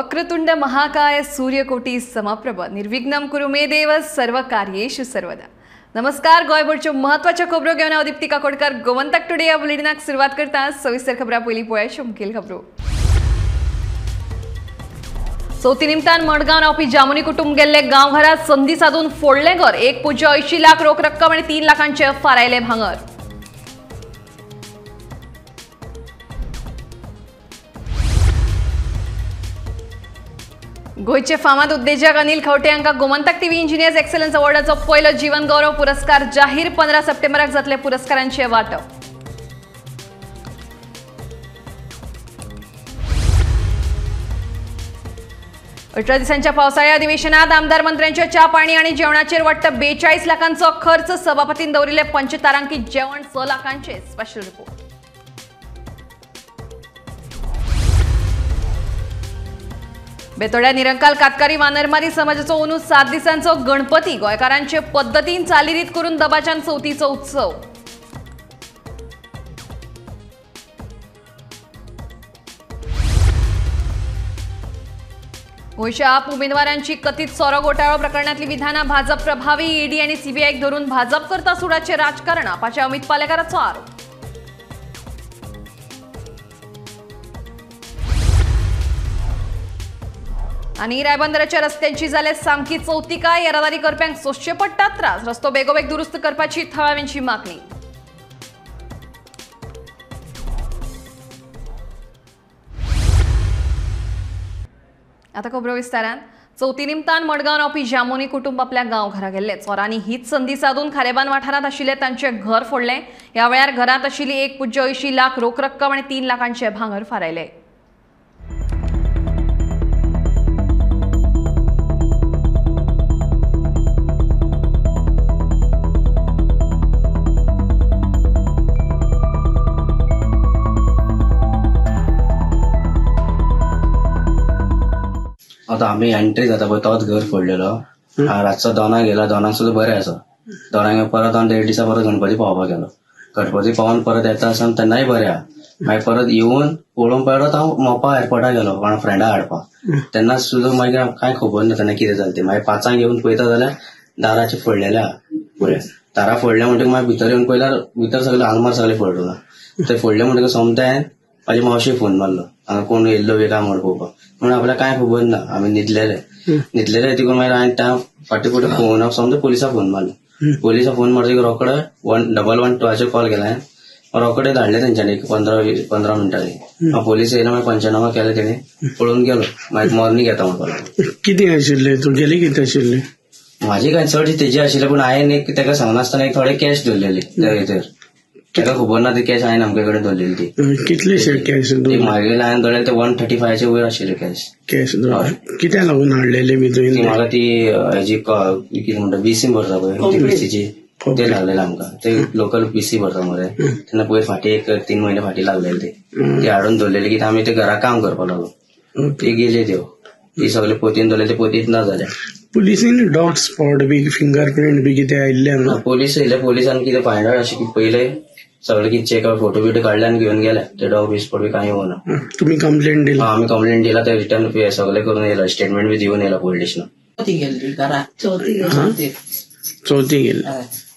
वक्रतुंड महाकाय सूर्यकोटी समप्रभ निर्विघ्नं कुरु मे देव सर्व कार्येषु सर्वदा। नमस्कार, गोंयभरच्यो महत्वाच्यो खबरो घेवन हांव दीप्ती काकोडकर गोमंतक टुडे ह्या बुलेटिनाक सुरवात करता। सविस्तर खबरां पयलीं पळोवया मुखेल खबरो। चवथी निमतान मडगांव रावपी जामुनी कुटुंब गेल्ले गांवघरात संदी साधून फोडलें घर। 1.80 लाख रोख रक्कम आनी 3 लाखांचे फारायले भांगर। गोंयचे फामाद उद्देजक अनिल खवटे हांकां गोमंतक टीव्ही इंजिनियर्स एक्सलन्स अवॉर्डाचो पयलो जीवन गौरव पुरस्कार जाहीर। 15 सप्टेंबराक जातले पुरस्कारांचे वांटप। अठरा दिसांच्या पावसाळी अधिवेशनात आमदार मंत्र्यांच्या च्या पाणी आणि जेवणाचेर वाडटा 42 लाखांचो खर्च। सभापतीन दवरिल्ले पंचतारांकित जेवण 6 लाखांचे। Special report. बेतोड्या निरंकाल कातकारी वानरमारी समाजाचो अंदू 7 दिसांचो गणपती गोंयकारांचे पद्दतीन चालीरीत करून दबाज्यान चवथीचो उत्सव। गोंयच्या आप उमेदवारांची कथित सोरो घोटाळो प्रकरणातली विधानां भाजप प्रभावी। ईडी आणि सीबीआयक धरून भाजप करता सुडाचे राजकारण, आपाच्या अमित पालेकाराचो आरोप। आणि रायबंदराच्या रस्त्यांची जाल्या सामकी चौतिका, येरादारी करप्यांक सोंसचे पडटात त्रास। रस्तो बेगोबेग दुरुस्त करपाची थळाव्यांची मागणी। आता खबरो विस्तारान। चवथी निमतान मडगांव रावपी जामुनी कुटुंब आपल्या गांवघरा गेल्ले। चोरांनी हीच संदी साधून खारेबान वाठारांत आशिल्ले तांचें घर फोडलें। ह्या वेळार घरांत आशिल्ली 1.80 लाख रोख रक्कम आनी 3 लाखांचे भांगर फारायले। आता आम्ही एंट्री जाता पळय तोच घर फोडलेलो। रातचो 2 गेलो, 2 सुद्दां बरें आसा। 2 परत हांव 1.5 दिसा परत गणपती पावोवपाक गेलो। गणपती पावोवन परत येता आसतना तेन्नाय बरें आहा। मागीर परत येवन पळोवन परत हांव मोपा एअरपोर्टाक गेलो कोणा फ्रेंडा हाडपाक। तेन्ना सुद्दां मागीर कांय खबर ना तेन्ना कितें जालें तें। मागीर 5 येवन पळयता जाल्यार दाराचें फोडलेलें आहा पुरें। दारां फोडलें म्हणटकीर मागीर भितर येवन पळयल्यार भितर सगळें आलमार सगळें फोडलां। ते फोडलें म्हणटकीर सोमतें म्हाजी मावशी फोन मारलो हांगा कोण येयल्लो बी काय म्हण पळोवपाक। म्हणून आपल्याक कांय खबर ना, आमी न्हिदलेले न्हिदलेले तिकून मागीर हांवें त्या फाटीं फुडें फोन समजा पुलिसाक फोन मारलो। पुलिसाक फोन मारतकीर रोकडे 1112 कॉल केला, रोकडे धाडले तेंच्यांनी 15 मिनटांनी। पोलीस येयले, मागीर पंचनामा केले, तेणी पळोवन गेलो। मागीर मॉर्निंग येता म्हणपाक। कितें आशिल्लें तुगेलें? कितें आशिल्लें? म्हाजी कांय चड तेजी आशिल्लें, पूण हांवें एक तेका सांगनासतना एक थोडे कॅश दवरलेली त्या भितर। तेका खबर ना ती कॅश हांवें आमचे कडेन दवरलेली ती। कितले कॅश? मागीर हांवें दवरलेले ते 135 वयर आशिल्ले कॅश। कॅश कित्याक लागून हाडलेले बी तुवें? म्हाका ती हेजी कितें म्हणटा बीसी भरता पळय पीसीची, ते लागलेले आमकां। ते लोकल पीसी भरता मरे तेन्ना पयर फाटीं एक 3 म्हयने फाटीं लागलेले ते हाडून दवरलेले की आमी ते घरा काम करपाक लागलो। ती गेली त्यो ती सगळे पोतीन दवरले, ते पोतीत ना जाले। पुलिसीन डॉग स्पॉट बी फिंगर प्रिंट बी कितें आयिल्लें? पोलीस येयले, पोलिसान कितें फायंड आवट अशें की पयले सगळे कितें चेक आवट फोटो बिटो काडले आनी घेवन गेले। ते डॉग स्पॉट बी कांय येवना। तुमी कंप्लेंट दिली? आमी कंप्लेंट दिला, ते रिटर्न सगळे करून येयला, स्टेटमेंट बी दिवन येयला पोलीस स्टेशनार। चवथी गेल्ली घरा, चवथी गेल्ली।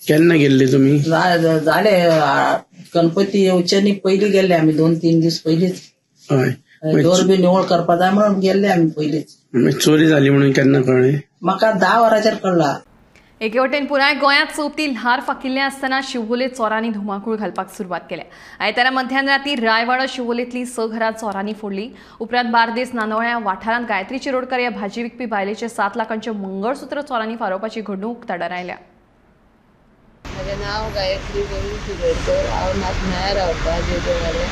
केन्ना गेल्ली तुमी? जाले गणपती येवचे न्ही पयलीं गेल्ले आमी, 2-3 दीस पयलींच। हय, डोर बी निवळ करपा जाय म्हणून गेल्ले आमी पयलींच। चोरी जाली म्हणून केन्ना कळ्ळें? म्हाका 10 वरांचेर कळ्ळा। एके वटेन पुराय गोंयांत चवथी ल्हार फाकिल्लें आसतना शिवोले चोरांनी धुमाकूळ घालपाक सुरवात केल्या। आयतारा मध्यान राती रायवाडो शिवोलेंतली 6 घरां चोरांनी फोडली। उपरांत बार्देस नानोळ्या वाठारांत गायत्री चिरोडकर ह्या भाजी विकपी बायलेचे 7 लाखांचे मंगळसूत्र चोरांनी फारोवपाची घडणूक उक्ताडार आयल्या। म्हजें नांव गायत्री गोविंद शिरोडकर, हांव नातनाया रावता जेजवाडे।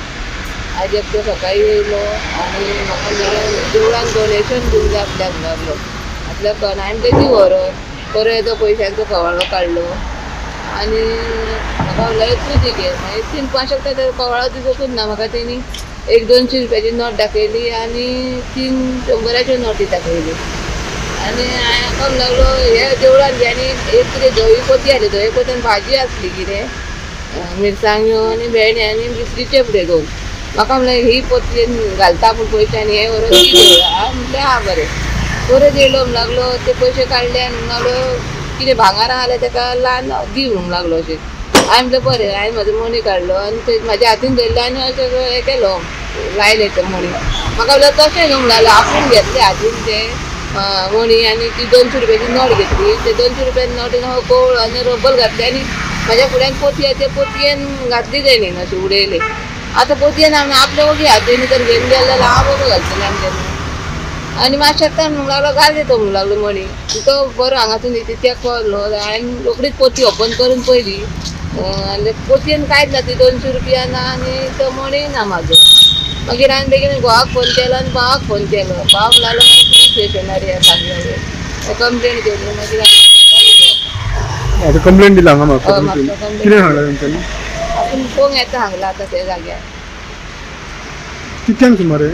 आज एकटो सकाळी येयलो आनी म्हाका देवळान डोनेशन दिवंक जाय आपल्याक लागलो, आपल्याक हांवें तेजी व्हरोन परत येदो पयशांचो कवाळो काडलो आनी म्हाका म्हणल्यार तूं दी घे। मागीर 3-5 शकता ते कवाळो दिसूंकूच ना म्हाका। तेणी एक 200 रुपयाची नोट दाखयली आनी 3 शंबराच्यो नोटी दाखयली आनी हांवें म्हाका लागलो हे देवळान घे। आनी एक कितें धवी पोती आसली, धवी पोतयेन भाजी आसली कितें मिरसांग्यो आनी भेंडे आनी बिस्कीचे फुडें 2 म्हाका म्हणलें ही पोतयेन घालता पूण पयशे आनी हे व्हरून दी देवळा. हांव म्हणलें हा बरें. परत येयलो म्हणूंक लागलो ते पयशे काडले आनी म्हणूंक लागलो कितें भांगरां जाल्यार तेका ल्हान दी म्हणूंक लागलो अशें. हांवें म्हणलें बरें. हांवें म्हजो मणी काडलो आनी ते म्हाज्या हातीन धरले आनी अशें हें केलो लायले ते मणी. म्हाका म्हणलें तशें न्हू म्हणूंक लागलो आपूण घेतले हातीन ते मणी आनी ती 200 रुपयाची नोट घेतली. ते 200 रुपयाची नोटीन कवळो आनी रबर घातले आनी म्हाज्या फुड्यान पोतये ते पोतयेन घातली तेणीन अशें उडयले. आतां पोतयेन आमी आपल्या ओगी हातीन तर घेवन गेले जाल्यार हांव बरो घालतलें आमी तेन्ना. आनी मातशें आतां म्हणूंक लागलो घाल तो म्हणूंक लागलो मणी. तो बरो हांगासून तित्याक पावलो. हांवें रोखडीच पोती ओपन करून पयली आनी पोतयेन कांयच ना, ती 200 रुपया ना आनी तो मणी ना म्हाजो. मागीर हांवें बेगीन घोवाक फोन केलो आनी भावाक फोन केलो. भाव म्हणूंक लागलो मागीर पुलीस स्टेशनार या सांगलें कंप्लेन केली. मागीर आतां कंप्लेन दिला हांगा म्हाका कितें सांगलां तेंच्यांनी? आपूण पळोवंक येता सांगलां आतां ते जाग्यार. कितल्यांक सुमारे?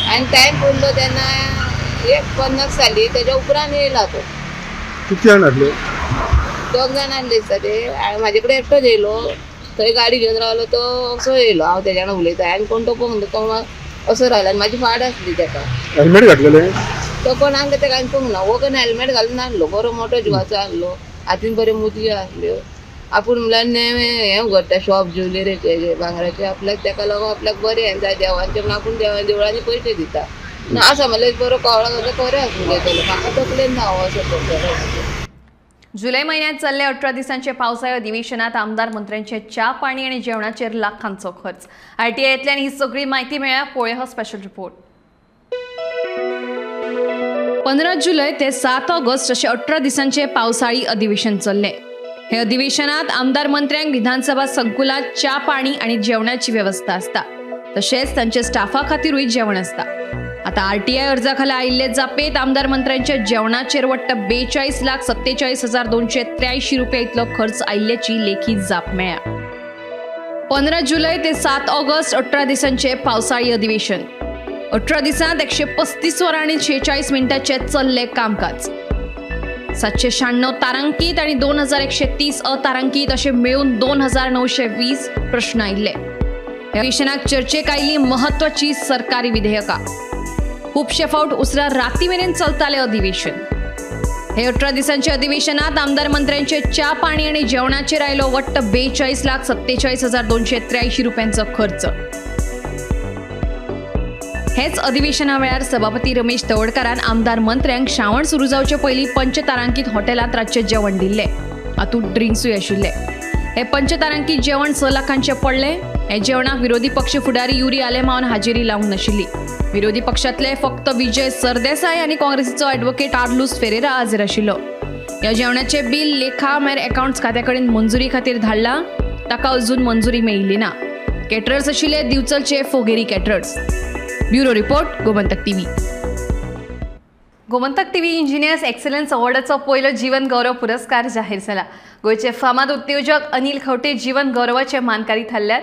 हांवें टायम पडलो तेन्ना 1:50 जाली, तेज्या उपरांत येयला तो. कितले जाण आसले? 2 जाण आसले दिसता ते. म्हाजे कडेन एकटोच येयलो, थंय गाडी घेवन रावलो तो असो येयलो. हांव तेज्या वांगडा उलयता आनी कोण तो पळोवंक तो असो रावलो आनी म्हाजी फाट आसली तेका. हेल्मेट घातलेलें? तो कोण आसलो तेका हांवें पळोवंक ना. हो कोण हेल्मेट घालून आसलो, बरो मोटो जिवाचो आसलो, हातीन बऱ्यो मुदयो आसल्यो. आपूण म्हणल्यार नेमे हें उगडटा शॉप ज्युवेलरीचें भांगराचें आपल्याक, तेका लागून आपल्याक बरें जाय देवांचें म्हण आपूण देवा देवळांनी पयशे दिता. आसा म्हणल्यार बरो कवळो जाल्यार खरें आसूं उलयतलो, म्हाका तकलेन ना हो असो करतलो. जुलै महिन्यात चल्ले 18 दिसांचे पावसाळी अधिवेशनात आमदार मंत्र्यांचे च्या पाणी आणि जेवणाचेर लाखांचो खर्च. आरटीआयतल्यान ही सगळी माहिती मेळ्ळ्या. पळय हो स्पेशल रिपोर्ट. 15 जुलै ते 7 ऑगस्ट असे 18 दिसांचे पावसाळी अधिवेशन चल्ले. हे अधिवेशनात आमदार मंत्र्यांक विधानसभा संकुलात च्या पाणी आणि जेवणाची व्यवस्था असता, तशेंच तांच्या स्टाफा खातीरूय जेवण असता. आता आरटीआय अर्जाखाला आयिल्ले जापेत आमदार मंत्र्यांच्या जेवणाचेर वट्ट 42,47,283 रुपया इतलो खर्च आयिल्ल्याची लेखी जाप मेळ्ळ्या. 15 जुलै ते 7 ऑगस्ट 18 दिसांचे पावसाळी अधिवेशन. 18 दिसांत 135 वरां आनी 46 मिनटांचे चल्ले कामकाज. 796 तारांकीत आनी 2130 अतारांकीत अशे मेळून 2920 प्रश्न आयिल्ले. ह्या अधिवेशनाक चर्चेक आयिल्ली महत्वाची सरकारी विधेयकां. खूबशे फावट उसरा राती मेरेन चलताले अधिवेशन. हे 18 दिसांच्या अधिवेशनात आमदार मंत्र्यांचे च्या पाणी आनी जेवणाचेर आयलो वट्ट 42,47,283 रुपयांचो खर्च. हेच अधिवेशना वेळार सभापती रमेश तवडकारान आमदार मंत्र्यांक श्रावण सुरू जावचे पयलीं पंचतारांकीत हॉटेलांत रातचें जेवण दिल्लें. हातूंत ड्रिंक्सूय आशिल्ले. हे पंचतारांकीत जेवण 6 लाखांचें पडलें. हे जेवणाक विरोधी पक्ष फुडारी युरी आलेमावन हाजेरी लावंक नाशिल्ली. विरोधी पक्षांतले फक्त विजय सरदेसाय आनी काँग्रेसीचो ॲडव्होकेट आर्लूस फेरेरा हाजीर आशिल्लो. ह्या जेवणाचें बील लेखा म्हळ्यार अकाउंट्स खात्या कडेन मंजुरी खातीर धाडलां, ताका अजून मंजुरी मेळिल्ली ना. कॅटरर्स आशिल्ले दिवचलचे Fogeri caterers. Bureau report, Gomantak TV. Gomantak TV engineers excellence अवॉर्डाचो पयलो जीवन गौरव पुरस्कार जाहीर जाला. गोंयचे फामाद उद्योजक अनिल खवटे जीवन गौरवाचे मानकारी थारल्यात.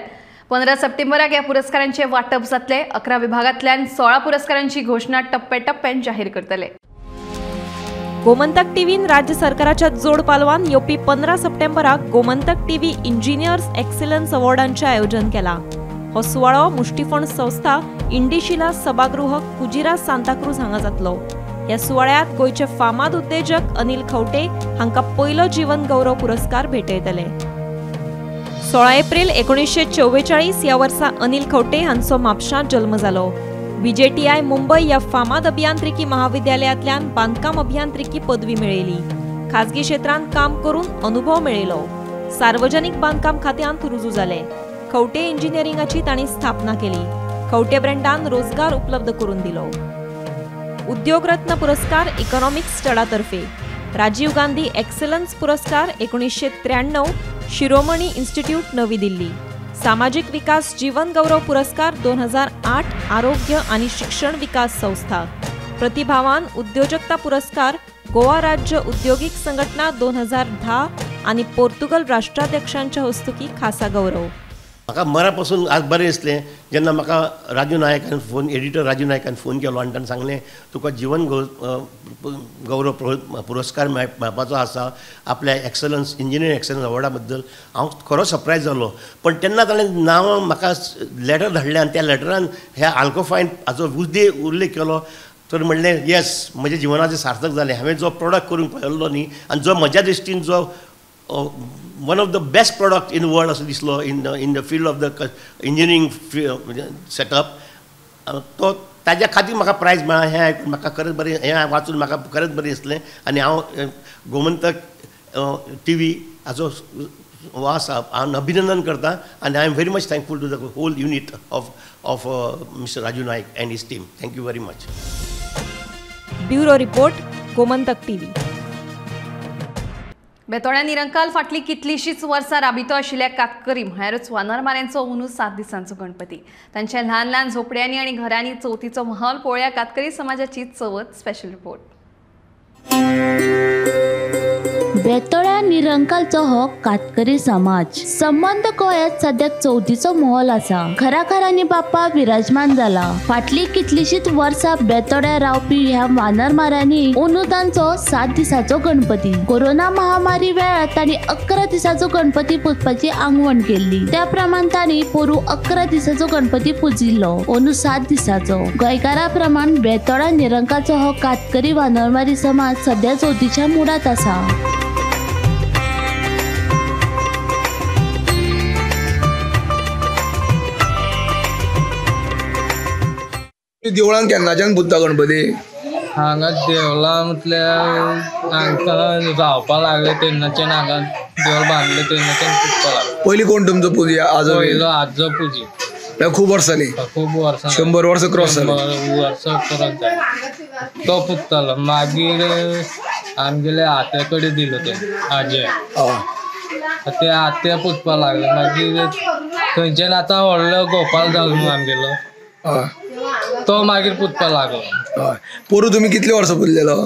15 सप्टेंबराक ह्या पुरस्कारांचे वांटप जातले. 11 विभागांतल्यान 16 पुरस्कारांची घोशणा टप्प्याटप्प्यान जाहीर करतले. गोमंतक टीव्हीन राज्य सरकाराच्या जोड पालवान येवपी 15 सप्टेंबराक गोमंतक टीव्ही इंजिनियर्स एक्सिलन्स अवॉर्डांचें आयोजन केलां. हो सुवाळो मुष्टिफंड संस्था इंडिशिला सभागृह कुजिरा सांताक्रूज हांगा जातलो. ह्या सुवाळ्यात गोंयचे फामाद उद्देजक अनिल खवटे हांकां पयलो जीवन गौरव पुरस्कार भेटयतले. 16 एप्रिल 1944 ह्या वर्सा अनिल खवटे हांचो म्हापशांत जल्म जालो. बीजेटीआय मुंबय ह्या फामाद अभियांत्रिकी महाविद्यालयांतल्यान बांदकाम अभियांत्रिकी पदवी मेळयली. खाजगी क्षेत्रांत काम करून अनुभव मेळयलो. सार्वजनिक बांदकाम खात्यांत रुजू जाले. खवटे इंजिनियरिंगाची तांणी स्थापना केली. खवटे ब्रँडान रोजगार उपलब्ध करून दिलो. उद्योगरत्न पुरस्कार इकॉनॉमिक स्टडातर्फे, राजीव गांधी एक्सलन्स पुरस्कार 1993 शिरोमणी इन्स्टिट्यूट नवी दिल्ली, सामाजिक विकास जीवन गौरव पुरस्कार 2008 आरोग्य आणि शिक्षण विकास संस्था, प्रतिभावान उद्योजकता पुरस्कार गोवा राज्य उद्योगिक संघटना 2010 आणि पोर्तुगल राष्ट्राध्यक्षांच्या हस्तुकी खासा गौरव. म्हाका मरा पासून आज बरें दिसलें जेन्ना म्हाका राजू नायकान फोन, एडिटर राजू नायकान फोन केलो आनी ताणें सांगलें तुका जीवन गौरव पुरस्कार मेळपाचो आसा आपल्या एक्सलन्स इंजिनियरिंग एक्सलन्स अवॉर्डा बद्दल. हांव खरो सरप्रायज जालो. पण तेन्ना ताणें नांवां म्हाका लेटर धाडलें आनी त्या लेटरान ह्या आल्कोफायन हाचो उल्लेख केलो. तर म्हणलें येस, म्हज्या जिवनाचें सार्थक जालें. हांवें जो प्रोडक्ट करूंक पळयल्लो न्ही आनी जो म्हज्या दृश्टीन जो one of the best product in world असो दिसलो in the field of the engineering setup, तो ताज्या खातीर म्हाका प्रायज मेळ्ळा. हें आयकून म्हाका खरेंच बरें, हें वाचून म्हाका खरेंच बरें दिसलें. आनी हांव गोमंतक टी व्ही हाचो हो आसा हांव अभिनंदन करता आनी I am very much thankful to the whole unit of Mister Raju Naik and his team. Thank you very much. Bureau report, Gomantak TV. बेतोड्या निरंकाल फाटली कितलीशीच वर्सां राबितो आशिल्ल्या कातकरी म्हळ्यारूच वानरमाऱ्यांचो अंदू 7 दिसांचो गणपती. तांच्या ल्हान ल्हान झोपड्यांनी आनी घरांनी चवथीचो माहोल पळोवया कातकरी समाजाची चवथ स्पेशल रिपोर्ट. बेतोड्या निरंकालचो हो कातकरी समाज संबंद गोंयांत सद्याक चवथीचो माहोल आसा. घराघरांनी बाप्पा विराजमान जाला. फाटली कितलीशीच वर्सां बेतोड्या रावपी ह्या वानरमाऱ्यांनी अंदू तांचो 7 दिसांचो गणपती. कोरोना महामारी वेळार तांणी 11 दिसांचो गणपती पुजपाची आंगवण केल्ली. त्या प्रमाण तांणी पोरू 11 दिसांचो गणपती पुजिल्लो. अंदू 7 दिसांचो. गोंयकारा प्रमाण बेतोडा निरंकालचो हो कातकरी वानरमारी समाज सद्या चवथीच्या मुडांत आसा. देवळान केन्नाच्यान पुजता गणपती? हांगा देवळां म्हटल्यार हांगा रावपा लागले तेन्नाच्यान, हांगा देवळ बांदले तेन्नाच्यान पुजपा लागले. पयलीं कोण तुमचो पुजी? आजो? पयलो आजो पुजी. खूब वर्सां जालीं? खूब वर्सां, 100 वर्सां क्रॉस जालीं. 100 वर्सां क्रॉस जालीं. तो पुजतालो. मागीर आमगेले आत्या कडेन दिलो तें आजे, ते आत्या पुजपा लागले. मागीर थंयच्यान आतां व्हडलो गोपाल जालो न्हू आमगेलो, तो मागीर पुजपा लागलो. पोरू तुमी कितले वर्सां पुजलेलो?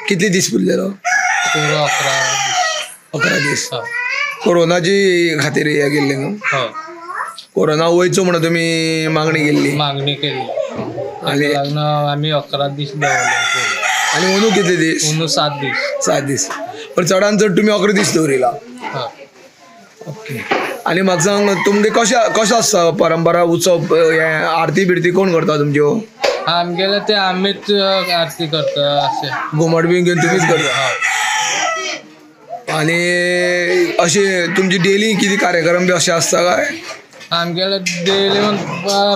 कितले दीस पुजलेलो? पोरू 11 11 दीस. कोरोनाची खातीर हें केल्लें न्हू? कोरोना वयचो म्हणून तुमी मागणी केल्ली? मागणी केल्ली आनी लागून आमी 11 दीस दवरले. आनी अंदू कितले दीस? अंदू 7 दीस. 7 दीस. पण चडान चड तुमी 11 दीस दवरिला. ओके. आनी म्हाका सांग, तुमगे कशें कशें आसता परंपरा उत्सव, हे आरती बिरती कोण करता तुमच्यो? आमगेले ते आमीच आरती करता, अशें घुमट बी घेवन तुमीच करता. आनी अशें तुमची डेली कितें कार्यक्रम बी अशें आसता काय? आमगेले डेली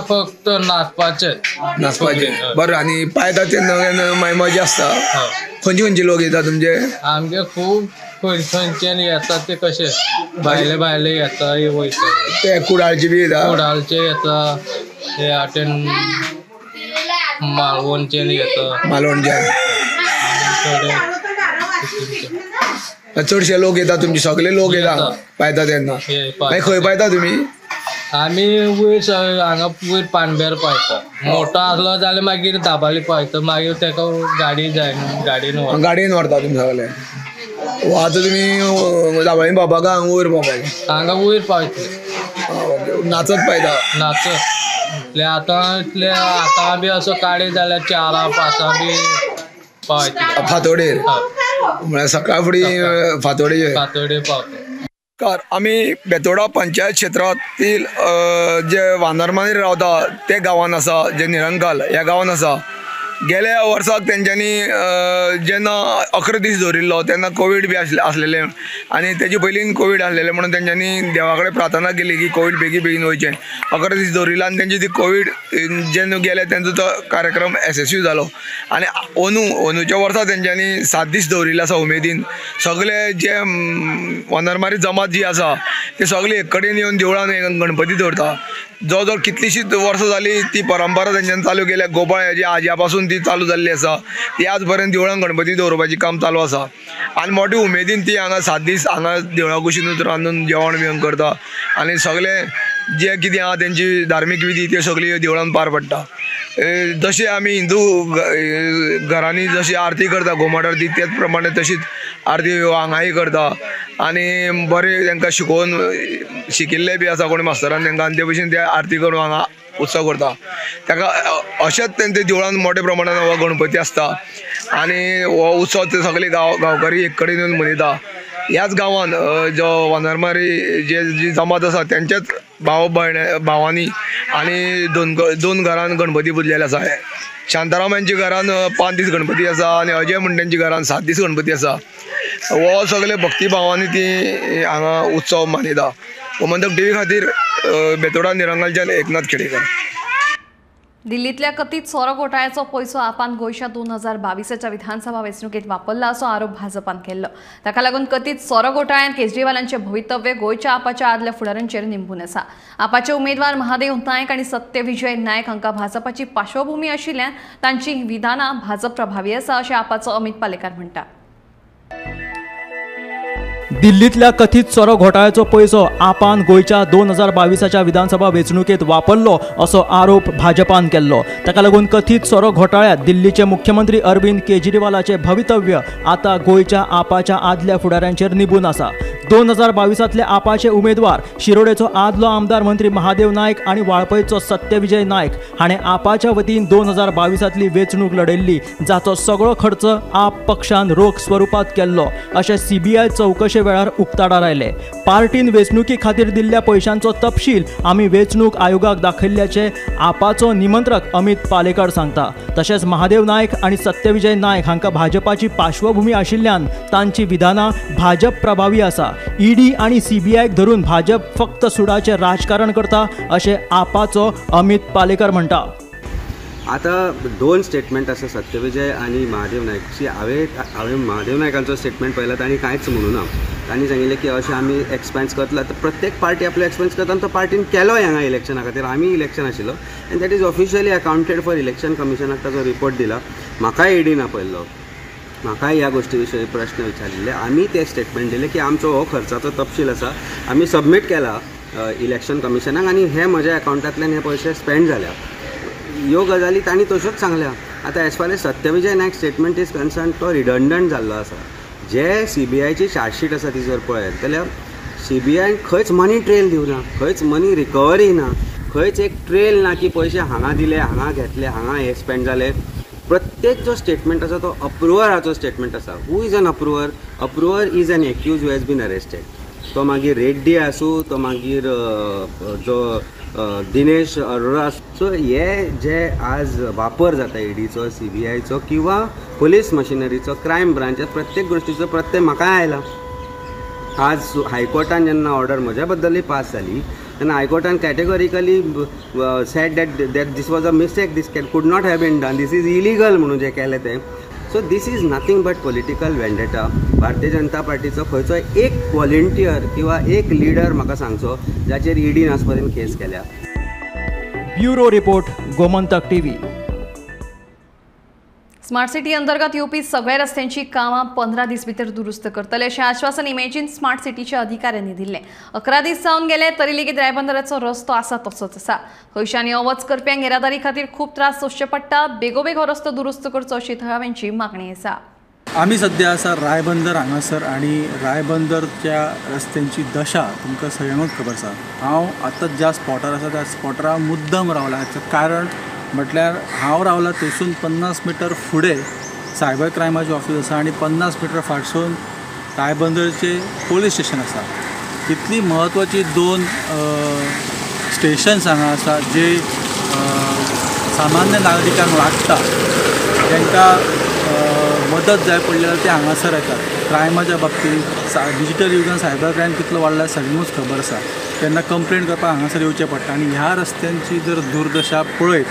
फक्त नाचपाचें. नाचपाचें. बरें. आनी पायता तेन्ना केन्ना मागीर मजा आसता. खंयचे खंयचे लोक येता तुमचे? आमगे खूब खंय खंयच्यान येता ते, कशे भायले भायले येता वयता. ते कुडाळचे बी येता? कुडाळचे येता, हे आटेन मालवणच्यान येता. मालवणच्यान चडशे लोक येता तुमचे? सगळे लोक येता पायता तेन्ना? मागीर खंय पायता तुमी? आमी वयर हांगा वयर पानब्यार पायता. मोठो आसलो जाल्यार मागीर दाबाली पायता. मागीर तेका गाडी जाय न्हू, गाडयेन गाडयेन व्हरता तुमी सगळे. आतां तुमी दाबाळी पावपा काय हांगा वयर पावपाक? हांगा वयर पावतले. नाचत पायता? नाचत इतले आतां, इतले आतां बी असो काडी जाल्यार 4 5 बी पावयतले. फांतोडेर म्हळ्यार सकाळ फुडें फांतोडेर? फांतोडेर पावता. आमी बेतोडा पंचायत क्षेत्रातील जे वानरमानी रावता ते गांवान आसा, जे निरंकाल ह्या गांवान आसा. गेल्या वर्साक तेंच्यांनी जेन्ना 11 दीस दवरिल्लो तेन्ना कोवीड बी आसलेले आनी तेजे पयलीं कोवीड आसलेले म्हणून तेंच्यांनी देवा कडेन प्रार्थना केली की कोवीड बेगी बेगीन वयचें. 11 दीस दवरिल्लो आनी तेंची ती कोवीड जेन्ना गेले तेंचो तो कार्यक्रम येसस्वी जालो. आनी अंदूच्या वर्सा तेंच्यांनी 7 दीस दवरिल्ले आसा उमेदीन. सगळे जे वानरमारी जमात जी आसा ते सगळे एक कडेन येवन देवळान गणपती दवरता. जवळ जवळ कितलीशीच वर्सां जाली ती परंपरा तेंच्यांनी चालू केल्या. गोपाळ हेजी आज्या पासून ती चालू जाल्ली आसा. ती आज पर्यंत देवळान गणपती दवरपाचें काम चालू आसा आनी मोठे उमेदीन ती हांगा 7 दीस हांगा देवळा कुशीनूच रांदून जेवण बिवण करता आनी सगळें जे कितें आहा तेंची धार्मीक विधी त्यो सगळी देवळान पार पडटा. जशें आमी हिंदू घरांनी जशी आरती करता घुमट आरती तेच प्रमाणे तशीच आरती हांगाय करता आनी बरें तांकां शिकोवन शिकिल्ले बी आसा कोणी मास्तरान तांकां आनी ते भशेन ते आरती करून हांगा उत्सव करता. ताका अशेंच तेंच्या देवळान मोठ्या प्रमाणान हो गणपती आसता आनी हो उत्सव ते सगळे गांवकारी एक कडेन येवन मनयता. ह्याच गांवान जो वानरमारी जे जी जमात आसा तेंच्याच भाव भयण भावांनी आनी दोन घरान गणपती पुजलेले आसा. शांताराम यांच्या घरान 5 दीस गणपती आसा आनी अजय म्हणटेंच्या घरान 7 दीस गणपती आसा. हो सगळे भक्ती भावांनी ती हांगा उत्सव मनयता. गोमंतक टीव्ही खातीर बेतोडा निरंगलच्यान एकनाथ खेडेकर. दिल्लीतल्या कथित सोरो घोटाळ्याचो पैसो आपान गोंयच्या 2022च्या विधानसभा वेंचणुकेत वापरला असो आरोप भाजपान केल्लो. ताका लागून कथित सोरो घोटाळ्यांत केजरीवालांचे भवितव्य गोंयच्या आपाच्या आदल्या फुडाऱ्यांचेर निंबून आसा. आपाचे उमेदवार महादेव नायक आनी सत्यविजय नायक हांकां भाजपाची पार्श्वभूमी आशिल्ल्यान तांची विधानां भाजप प्रभावी आसा अशें आपाचो अमित पालेकार म्हणटा. दिल्लीतल्या कथित सोरो घोटाळ्याचो पैसो आपान गोंयच्या 2022च्या विधानसभा वेंचणुकेत वापरलो असो आरोप भाजपान केल्लो. ताका लागून कथित सोरो घोटाळ्यात दिल्लीचे मुख्यमंत्री अरविंद केजरीवालाचे भवितव्य आतां गोंयच्या आपाच्या आदल्या फुडाऱ्यांचेर निबून आसा. 2022तले आपाचे उमेदवार शिरोडेचो आदलो आमदार मंत्री महादेव नायक आनी वाळपयचो सत्यविजय नायक हाणें आपाच्या वतीन 2022तली वेंचणूक लढयल्ली, जाचो सगळो खर्च आप पक्षान रोख स्वरुपात केल्लो अशें सीबीआय चवकशे वेळार उक्ताडार आयले. पार्टीन वेंचणुकी खातीर दिल्ल्या पयशांचो तपशील आमी वेंचणूक आयोगाक दाखयल्ल्याचे आपाचो निमंत्रक अमित पालेकर सांगता. तशेंच महादेव नायक आनी सत्यविजय नायक हांकां भाजपाची पार्श्वभूमी आशिल्ल्यान तांची विधानां भाजप प्रभावी आसा. ईडी आनी सीबीआयक धरून भाजप फक्त सुडाचें राजकारण करता अशें आपाचो अमित पालेकर म्हणटा. आतां दोन स्टेटमेंट आसा सत्यविजय आनी महादेव नायकची. हांवें महादेव नायकांचो स्टेटमेंट पळयला, तांणी कांयच म्हणू ना. तांणी सांगिल्लें की अशें आमी एक्सपेन्स करतले, तर प्रत्येक पार्टी आपलो एक्सपेन्स करता आनी तो पार्टीन केलो हांगा इलेक्शना खातीर. आमी इलेक्शन आशिल्लो आनी that is officially accounted for. Election कमिशनाक ताजो रिपोर्ट दिला. म्हाकाय ईडीन आपयल्लो, म्हाकाय ह्या गोश्टी विशयी प्रश्न विचारिल्ले. आमी ते स्टेटमेंट दिले की आमचो हो खर्चाचो तपशील आसा, आमी सबमीट केला इलेक्शन कमिशनाक आनी हे म्हज्या अकावंटांतल्यान हे पयशे स्पेंड जाल्या. ह्यो गजाली तांणी तश्योच सांगल्या. आतां as far as Satyavijay Naik statement is concern, तो रिडंडंट जाल्लो आसा. जे सीबीआयची चार्जशीट आसा ती जर पळयत जाल्यार सीबीआयन खंयच मनी ट्रेल दिवना, खंयच मनी रिकवरी ना, खंयच एक ट्रेल ना की पयशे हांगा दिले, हांगा घेतले, हांगा हे स्पेंड जाले. प्रत्येक जो स्टेटमेंट आसा तो अप्रुवराचो स्टेटमेंट आसा. Who is an approver? Approver is an accused who has been arrested. तो मागीर रेड्डी आसूं, तो मागीर जो दिनेश अरोरा. सो हे जे आज वापर जाता ईडीचो, सीबीआयचो किंवा पुलीस मशिनरीचो, क्रायम ब्रांच, प्रत्येक गोश्टीचो प्रत्यय म्हाकाय आयला. आज हायकोर्टान जेन्ना ऑर्डर म्हज्या बद्दलूय पास जाली तेन्ना हायकोर्टान categorically said that this was a mistake, this could not have been done, this is illegal म्हणून जें केलें तें. So this is nothing but political vendetta. Bharatiya Janata पार्टीचो खंयचो एक व्हॉलंटियर किंवा एक लिडर म्हाका सांगचो जाचेर ईडीन आज पर्यंत केस केल्या. Bureau report, Gomantak TV. Smart city अंतर्गत येवपी सगळ्या रस्त्यांची कामां 15 दीस भितर दुरुस्त करतले अशें आश्वासन इमेजीन स्मार्ट सिटीच्या अधिकाऱ्यांनी दिल्लें. 11 दीस जावन गेले तरी लेगीत रायबंदराचो रस्तो आसा तसोच आसा. खंयच्यानी यो वच करप्यांक येरादारी खातीर खूब त्रास सोंसचे पडटा. बेगोबेग हो रस्तो दुरुस्त करचो अशी थळाव्यांची मागणी आसा. आमी सद्या आसा रायबंदर हांगासर आनी रायबंदरच्या रस्त्यांची दशा तुमकां सगळ्यांकूच खबर आसा. हांव आतां ज्या स्पॉटार आसा त्या स्पॉटार मुद्दम रावला. हाचें कारण म्हटल्यार हांव रावला थंयसून 50 मिटर फुडें सायबर क्रायमाचें ऑफीस आसा आनी 50 मिटर फाटसून रायबंदरचें पोलीस स्टेशन आसा. इतली म्हत्वाची दोन स्टेशन्स हांगा आसा जे सामान्य नागरिकांक लागता, तांकां मदत जाय पडली जाल्यार ते हांगासर येतात. क्रायमाच्या बाबतींत डिजिटल युगान सायबर क्रायम कितलो वाडला सगळ्यांकूच खबर आसा. तेन्ना कंप्लेन करपाक हांगासर येवचें पडटा आनी ह्या रस्त्यांची जर दुर्दशा पळयत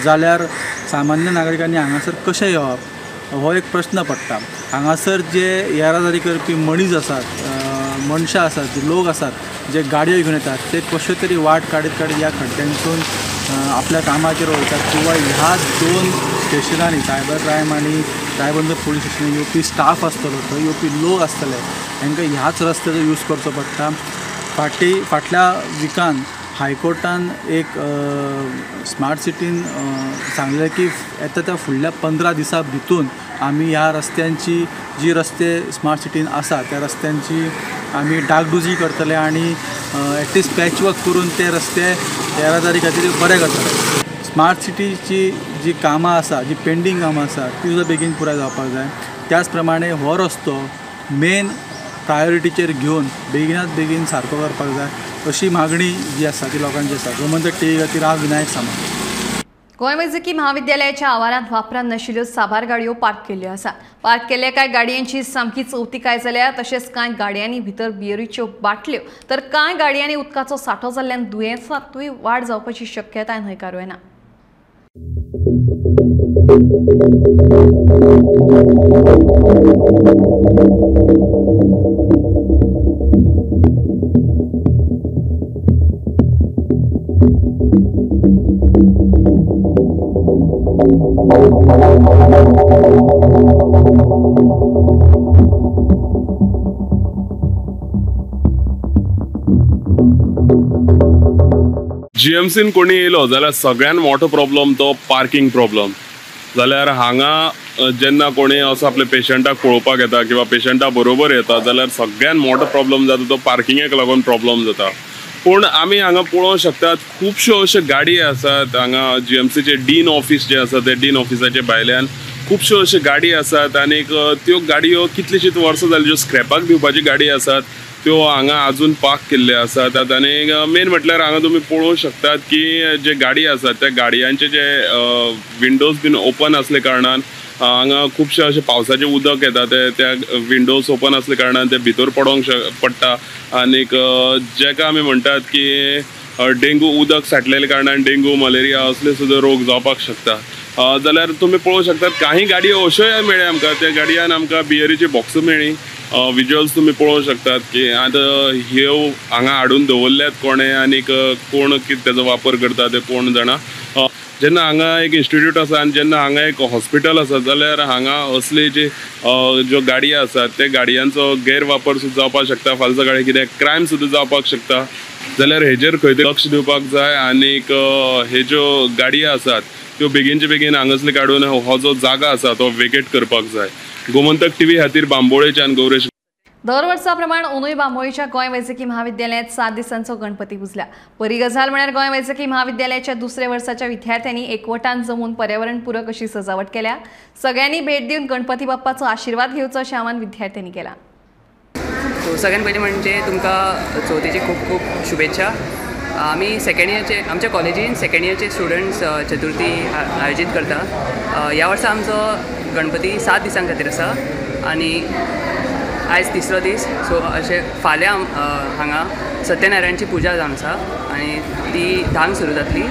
जाल्यार सामान्य नागरिकांनी हांगासर कशें येवप हो एक प्रश्न पडटा. हांगासर जे येरादारी करपी मनीस आसात, मनशां आसात, जे लोक आसात, जे गाडयो घेवन येतात ते कश्यो तरी वाट काडीत काडीत ह्या खड्ड्यांतून आपल्या कामाचेर वयतात किंवा ह्या दोन स्टेशनांनी सायबर क्रायम आनी रायबंदर पोलीस स्टेशनान येवपी स्टाफ आसतलो, थंय येवपी लोक आसतले, तांकां ह्याच रस्त्याचो यूज करचो पडटा. फाटल्या विकान हायकोर्टान एक स्मार्ट सिटीन सांगलें की येता त्या फुडल्या 15 दिसां भितून आमी ह्या रस्त्यांची जी रस्ते स्मार्ट सिटीन आसा त्या रस्त्यांची आमी डागडुजी करतले आनी एटलिस्ट पॅचवर्क करून ते रस्ते येरादारी खातीर बरे करतले. स्मार्ट सिटीची जी कामां आसा, जी पेंडींग कामां आसा ती सुद्दां बेगीन पुराय जावपाक जाय. त्याच प्रमाणे हो रस्तो मेन प्रायोरिटीचेर घेवन बेगिनात बेगीन सारको करपाक जाय अशी मागणी जी आसा ती लोकांची आसा. गोमंतक टीव्ही खातीर हांव विनायक सामंत. गोंय वैजकी महाविद्यालयाच्या आवारांत वापरांत नाशिल्ल्यो साबार गाडयो पार्क केल्ल्यो आसात. पार्क केल्ल्या कांय गाडयांची सामकी चवतिकाय जाल्या, तशेंच कांय गाडयांनी भितर बियरीच्यो बाटल्यो तर कांय गाडयांनी उदकाचो सांठो जाल्ल्यान दुयेंसांतूय वाड जावपाची शक्यताय न्हयकारूं येना. जीएमसीन कोणी येयलो जाल्यार सगळ्यान मोठो प्रॉब्लम तो पार्किंग प्रॉब्लम. जाल्यार हांगा जेन्ना कोणी असो आपल्या पेशंटाक पळोवपाक येता किंवा पेशंटा बरोबर येता जाल्यार सगळ्यान मोठो प्रॉब्लम जाता तो पार्किंगेक लागून प्रॉब्लम जाता. पूण आमी हांगा पळोवंक शकतात खुबश्यो अश्यो गाडी आसात हांगा जीएमसीचे डीन ऑफिस जे आसा ते डीन ऑफिसाचे भायल्यान खुबश्यो अश्यो गाडी आसात आनीक त्यो गाडयो कितलीशींच वर्सां जाली ज्यो स्क्रॅपाक दिवपाची गाडी आसात त्यो हांगा अजून पार्क केल्ले आसात. आनी मेन म्हटल्यार हांगा तुमी पळोवंक शकतात की जे गाडी आसात त्या गाडयांचे जे विंडोज बीन ओपन आसले कारणान हांगा खुबशे अशें पावसाचें उदक येता ते त्या विंडोज ओपन आसले कारणान ते भितर पडोंक पडटा आनीक जेका आमी म्हणटात की डेंगू उदक साठलेले कारणान डेंगू मलेरिया असले सुद्दां रोग जावपाक शकता. जाल्यार तुमी पळोवंक शकतात काही गाडयो अश्योय मेळ्ळ्यो आमकां, त्या गाडयान आमकां बियरीची बॉक्स मेळ्ळी. विज्युअल्स तुमी पळोवंक शकतात की आतां ह्यो हांगा हाडून दवरल्यात कोणें आनीक कोण कितें तेजो वापर करता ते कोण जाणा. जेन्ना हांगा एक इन्स्टिट्यूट आसा आनी जेन्ना हांगा एक हॉस्पिटल आसा जाल्यार हांगा असले जे ज्यो गाडयो आसात त्या गाडयांचो गैरवापर सुद्दां जावपाक शकता. फाल्यां सकाळीं कितें क्रायम सुद्दां जावपाक शकता. जाल्यार हेजेर खंय तरी लक्ष दिवपाक जाय आनीक हे ज्यो गाडयो आसात त्यो बेगीनचे बेगीन हांगासले काडून हो जो जागा आसा तो वेकेट करपाक जाय. गोमंतक टीव्ही खातीर बांबोळेच्यान गौरेश. दर वर्सा प्रमाण अंदूय बांबोळीच्या गोंय वैजकी महाविद्यालयांत 7 दिसांचो गणपती पुजला. बरी गजाल म्हळ्यार गोंय वैजकी महाविद्यालयाच्या दुसऱ्या वर्साच्या विद्यार्थ्यांनी एकवटान जमून पर्यावरणपूरक अशी सजावट केल्या. सगळ्यांनी भेट दिवन गणपती बाप्पाचो आशीर्वाद घेवचो अशें आवाहन विद्यार्थ्यांनी केलां. सगळ्यात पयलीं म्हणजे तुमकां चवथीची खूब खूब शुभेच्छा. आमी सेकेंड इयरचे आमच्या कॉलेजीन सेकेंड इयरचे स्टुडंट्स चतुर्थी आयोजीत करता. ह्या वर्सा आमचो गणपती 7 दिसां खातीर आसा आनी आयज तिसरो दीस. सो अशें फाल्यां हांगा सत्यनारायणची पुजा जावन आसा आनी ती 10 सुरू जातली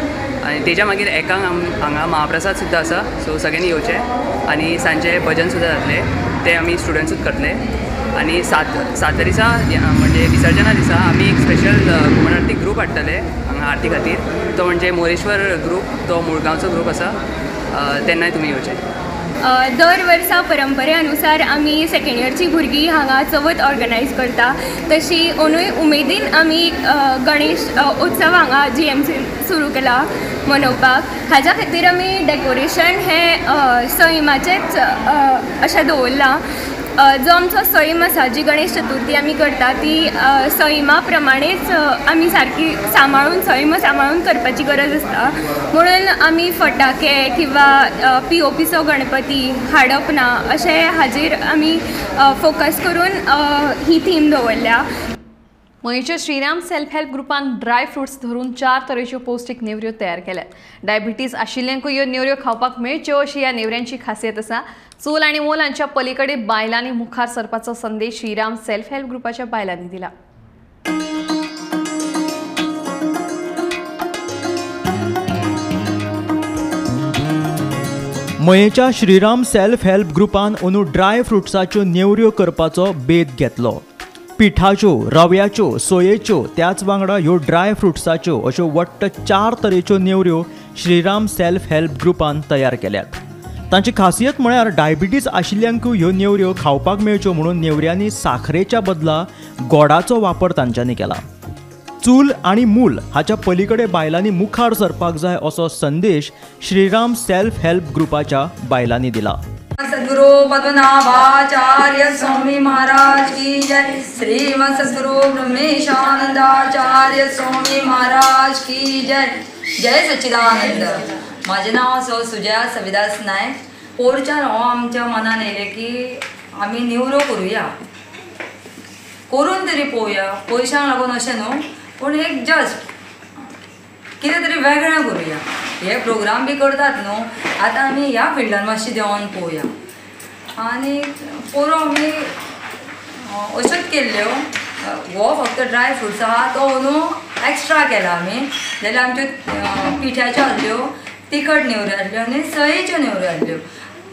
आनी तेज्या मागीर 1 हांगा महाप्रसाद सुद्दां आसा. सो सगळ्यांनी येवचें आनी सांजे भजन सुद्दां जातलें, तें आमी स्टुडंट्सूच करतले. आनी सातव्या दिसा म्हणजे विसर्जना दिसा आमी एक स्पेशल घुमट आरती ग्रूप हाडटले हांगा आरती खातीर. तो म्हणजे मोरेश्वर ग्रूप, तो मुळगांवचो ग्रूप आसा. तेन्नाय तुमी येवचें. दर वर्सा परंपरे अनुसार आमी सेकेंड इयरची भुरगीं हांगा चवथ ऑर्गनायज करता. तशी अंदूय उमेदीन आमी गणेश उत्सव हांगा जीएमसी सुरू केला मनोवपाक. हाज्या खातीर आमी डेकोरेशन हें सैमाचेंच अशें दवरलां. जो आमचो सैम आसा, जी गणेश चतुर्थी आमी करता ती सैमा प्रमाणेच आमी सारकी सांबाळून सैम सांबाळून करपाची गरज आसता. म्हणून आमी फटाके किंवा पीओपीचो गणपती हाडप ना अशें हाजेर आमी फोकस करून ही थीम दवरल्या. मयेच्या श्रीराम सेल्फ हेल्प ग्रुपान ड्राय फ्रुट्स धरून 4 तरेच्यो पौष्टीक नेवऱ्यो तयार केल्यात. डायबिटीज आशिल्ल्यांकूय ह्यो नेवऱ्यो खावपाक मेळच्यो अशी ह्या नेवऱ्यांची खासियत आसा. चूल आनी मोल हांच्या पलीकडे बायलांनी मुखार सरपाचो संदेश श्रीराम सेल्फ हेल्प ग्रुपाच्या बायलांनी दिला. मयेच्या श्रीराम सेल्फ हेल्प ग्रुपान अंदू ड्राय फ्रुट्साच्यो नेवऱ्यो करपाचो बेत घेतलो. पिठाच्यो, रव्याच्यो, सोयेच्यो त्याच वांगडा ह्यो ड्राय फ्रुट्साच्यो अश्यो वट्ट 4 तरेच्यो नेवऱ्यो श्रीराम सेल्फ हेल्प ग्रुपान तयार केल्यात. तांची खासियत म्हळ्यार डायबिटीज आशिल्ल्यांकूय ह्यो नेवऱ्यो खावपाक मेळच्यो म्हणून नेवऱ्यांनी साखरेच्या बदला गोडाचो वापर तांच्यांनी केला. चूल आनी मूल हाच्या पलीकडे बायलांनी मुखार सरपाक जाय असो संदेश श्रीराम सेल्फ हेल्प ग्रुपाच्या बायलांनी दिला। सद्गुरु पद्मनाभाचार्य स्वामी महाराज की जय। श्रीमद सद्गुरु ब्रह्मेशानंदाचार्य स्वामी महाराज की जय। जय सच्चिदानंद। माझे नाव सौ सुजया सविदास नायक। पोरच्यान हो आमच्या मनान येयलें की आमी निवरो करुया, करून तरी पळोवया, पयशांक लागून अशें न्हू, पूण एक जस्ट कितें तरी वेगळें करुया। हे प्रोग्राम बी करतात न्हू, आतां आमी ह्या फिल्डान मातशी देंवोन पळोवया। आनी पोरूं आमी अश्योच केल्ल्यो, हो फक्त ड्राय फ्रुट्स आहा तो न्हू एक्स्ट्रा केला आमी, जाल्यार आमच्यो पिठ्याच्यो आसल्यो, तिखट नेवऱ्यो आसल्यो आनी सयेच्यो नेवऱ्यो आसल्यो।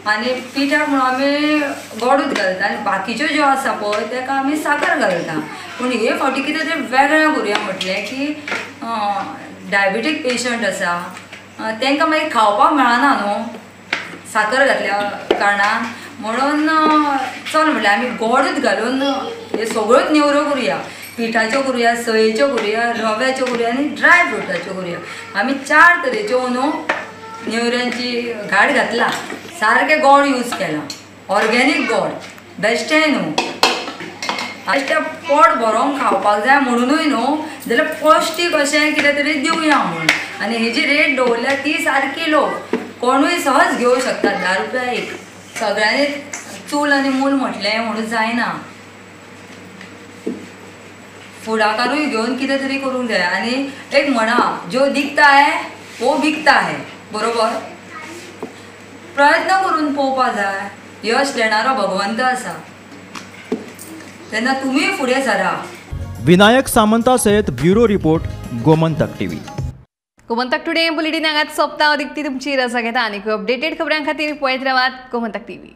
आनी पिठ्याक म्हणून आमी गोडूच घालता आनी बाकीच्यो ज्यो आसा पळय ताका आमी साकर घालता। पूण हे फावटी कितें तरी वेगळें करुया म्हटलें की डायबिटीक पेशंट आसा तांकां मागीर खावपाक मेळना न्हू साकर घातल्या कारणान, म्हणून चल म्हटलें आमी गोडूच घालून हे सगळ्योच नेवऱ्यो करुया, पिठाच्यो करुया, सयेच्यो करुया, रव्याच्यो करुया आनी ड्राय फ्रुटाच्यो करुया। आमी 4 तरेच्यो न्हू नेवऱ्यांची घाट घातला। सारकें गोड यूज केला, ऑर्गेनीक गोड, बेश्टें न्हू। बेश्टें पोट भरोंक खावपाक जाय म्हणुनूय न्हू, जाल्यार पौश्टीक अशें कितें तरी दिवया म्हणून। आनी हेजी रेट दवरल्या ती सारकी लोक कोणूय सहज घेवंक शकता, 10 रुपया एक। सगळ्यांनी चूल आनी मूल म्हटलें म्हणून जायना, फुडाकारूय घेवन कितें तरी करूंक जाय। आनी एक म्हणा, जो दिखता है वो बिकता है, बरोबर? प्रयत्न करून पळोवपा जाय, यश देणारो भगवंत आसा, तेन्ना तुमी फुडें सरा। विनायक सामंता सयत bureau report, Gomantak TV. Gomantak today bulletin हांगाच सोंपता. अदीक ती तुमची रजा घेता आनी अपडेटेड खबरां खातीर पळयत रावात गोमंतक टीव्ही।